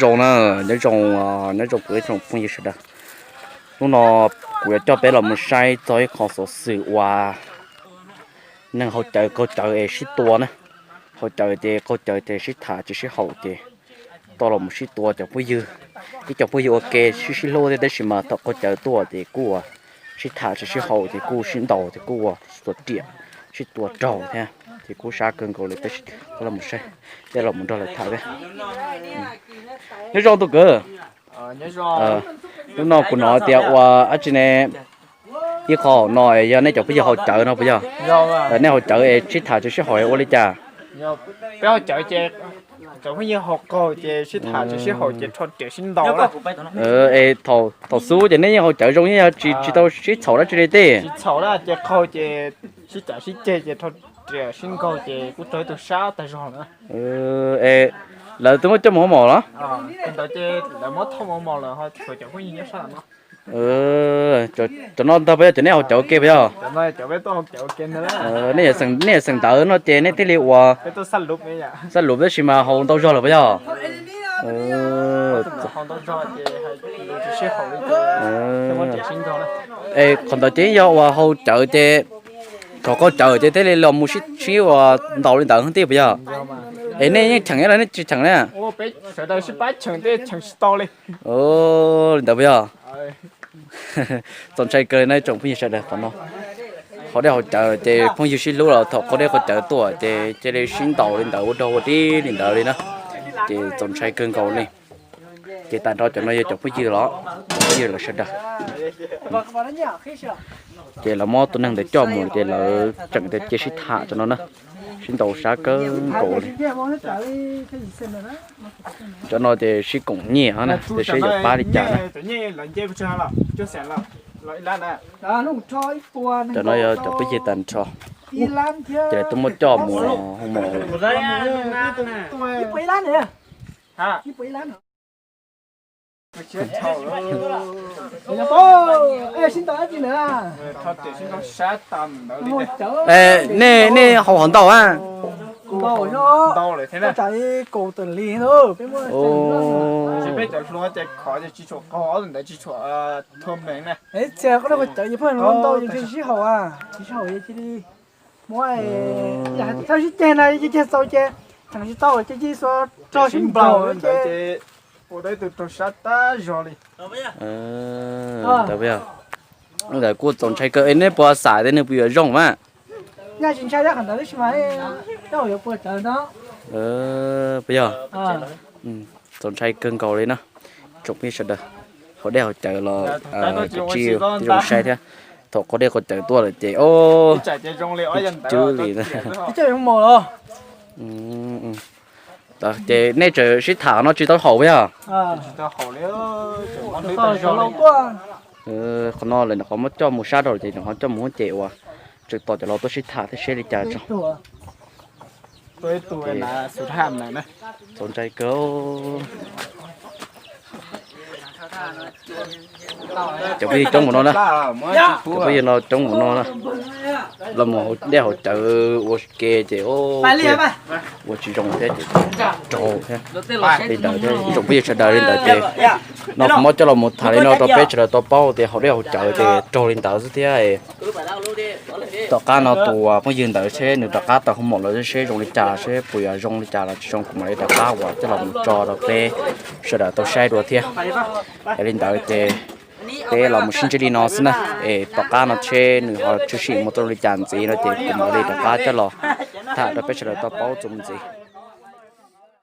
Zoo na, nyob zoo, nyob zoo kuv ib tsoom phooj ywg sawv daws. Hnub no kuv yuav coj peb los mus saib txog ib qho xov xwm uas neeg haus cawv qaug cawv es sib tua na. Haus cawv ces qaug cawv ces sib tham tsis sib haum ces tau los mus sib tua cov phooj ywg. Ib cov phooj ywg ua ke sib sib hlub thiab tab sis mas thaum qaug cawv tuaj ces kuj sib tham tsis sib haum ces kuj sib ntaus ces kuj ua xuas riam sib tua raug thiab ces kuj sab kawg nkaus li. Peb los mus saib, peb los mus nrog lawv tham thiab. Nyob zoo tus kwv. Hnub no kuv hnov tias ua dab tsi ne, ib qho no yog nej cov phooj ywg haus cawv no puas yog? Nej haus cawv es sib tham tsis sib haum ua li cas? Peb haus cawv ces cov phooj ywg haus qaug ces sib tham tsis sib haum ces rho riam sib ntaus. Es thaum xub ces nej yeej haus cawv zoo, yeej yog tsis tsis tau sib txhaum dab tsi li tej. Tsis txhaum na, ces qaug ces sib cav sib ceg ces rho riam sib nkaug ces kuj raug ib tug sab tag zog na. Es lawv twb muab coj mus ua mos los? Ntawd ces lawv muab thauj mus ua mos lawm, ho tshuav cov phooj ywg nyob sab no. Cov no ntag puas yog cov nej haus cawv ua ke puas yog? Nej yog xeem ntawv no ces nej thiaj li ua xab luv tab sis mas haus ntau zog lawm puas yog? Es qhov ntawd ces yog uas haus cawv ces thaum qaug cawv ces thiaj li los mus sib ua ntaus li ntawd thiab puas yog? Es nej yeej cheem los nej tsis cheem na? Li ntawd puas yog? Txaus ntshai kawg li no tsoom phooj ywg sawv daws, qhov no haus dej haus cawv ces phooj ywg sib hlub los thaum qaug dej qaug cawv tuaj ces cia li sib ntaus li ntawd ua dog ua dig li ntawd li na. Ces txaus ntshai kawg nkaus li. Ces tag nrho cov no yog cov phooj ywg los, cov phooj ywg lawv sawv daws. Ces lawv muab tus neeg ntawd coj mus ces lawv tseem tias cia sib tham cov no na, sib ntaus sab kawg nkaus li. Cov no ces sib koom nyiaj na, tias seb yuav pab li cas na. Cov no yog cov phooj ywg tag nrho, ces lawv tuaj muab coj mus hoo maum. Nej, nej haus hov ntau a? Ntawd kuj txaus ntshai kawg, nej puas xav tias nws puas yuav zoo mas? Puas yog? Txaus ntshai kawg nkaus li na. Tsoom phooj ywg sawv daws, haus dej haus cawv los tsis zoo saib thiab. Thaum qaug dej qaug cawv tuaj lawm ces o, cwb li. Ces nej tseem sib tham no tsis tau haum puas yog? Qhov no lawv nyuam qhuav muab coj mus sab rau ces nyuam qhuav coj mus hub ces uas tseem tos cov laus tuaj sib tham thiab seb li cas tso. Txaus ntshai kawg. Cov phooj ywg coob mus no na, cov phooj ywg no coob mus no na, los mus haus dej haus cawv ua ke ces ua tsis zoo thiab ces raug thiab. Li ntawd thiab tsoom phooj ywg sawv daws, li ntawd ces no kuv muab coj los mus tham li no rau peb sawv daws tau paub tias haus dej haus cawv ces raug li ntawd xwb thiab. Tom qab no tus phooj ywg ntawd seb nws rov qab tawm hoo maum los seb zoo li cas, seb puas yuav zoo li cas los tsis zoo kuv mam li rov qab uas coj los mus tso rau peb sawv daws tau saib dua thiab. Yog li ntawd ces peb los mus sib ntsib li no xwb na, es tom qab no seb nws ho tshwm sim mus tau li cas ntxiv no ces kuv mam li rov qab coj los tham rau peb sawv daws tau paub txuas mus ntxiv.